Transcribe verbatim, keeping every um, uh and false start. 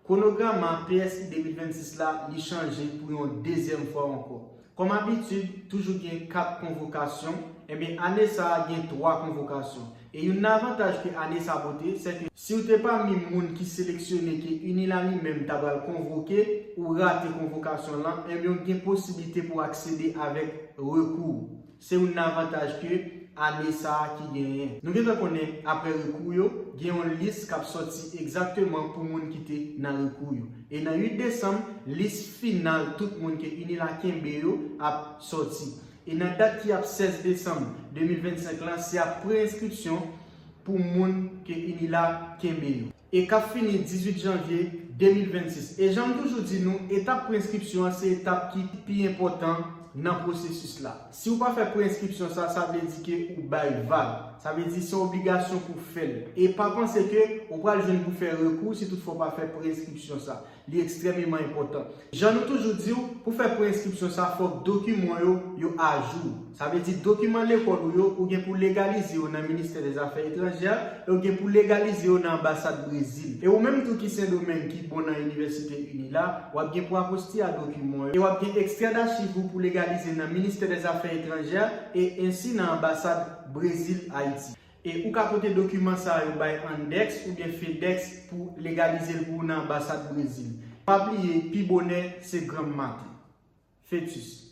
Kwonogram P S I de mil vennsis la, li chanje pou yon dezyèm fwa ankò. Kòm abitid, toujou gen kat konvokasyon, ebyen ane sa a gen twa konvokasyon. E youn nan avantaj ke ane sa pote, se ke si w te pami moun ki seleksyone ke UNILA li menm ta pral konvoke, ou rate konvokasyon lan, ebyen w gen posiblite pou aksede avèk rekou. Se youn nan avantaj ke ane sa a ki genyen. Nou gentan konnen apre rekou yo, gen yon lis k ap sòti egzakteman pou moun ki te nan rekou yo. E nan uit desanm, lis final tout moun ke UNILA kenbe yo ap sòti. E nan dat ki ap sèz desanm de mil vennsenk lan, se ap pre-enskripsyon pou moun ke UNILA kenbe yo. E k ap fini dizuit janvye de mil vennsis. E jan m toujou di nou, etap pre-enskripsyon an se etap ki pi enpòtan nan pwosesis la. Si w pa fè pre-enskripsyon sa, sa vle di ke ou bay vag. Sa vle di se yon obligasyon pou fè l. E pa panse ke ou pral jwenn pou fè rekou si toutfwa w pa fè pre-enskripsyon sa. Li ekstrèmeman enpòtan. Jan nou toujou di w, pou fè pre-enskripsyon sa, fòk dokiman yo, yo ajou. Sa vle di dokiman lekòl ou yo, ou gen pou legalize yo nan Ministè dè Zafè Etranjè, e ou gen pou legalize yo nan anbasad Brezil. E ou menm tou ki Sendomeng ki bon nan inivèsite UNILA, w ap gen pou apostiye dokiman yo, e w ap gen ekstrè dachiv ou pou legalize nan Ministè dè Zafè Etranjè e ensi nan anbasad Brezil Ayiti. E ou ka pote dokiman sa yo bay Andex oubyen FedEx pou legalize l pou ou nan anbasad Brezil. Pa bliye, pi bonè se granm maten. Fetis.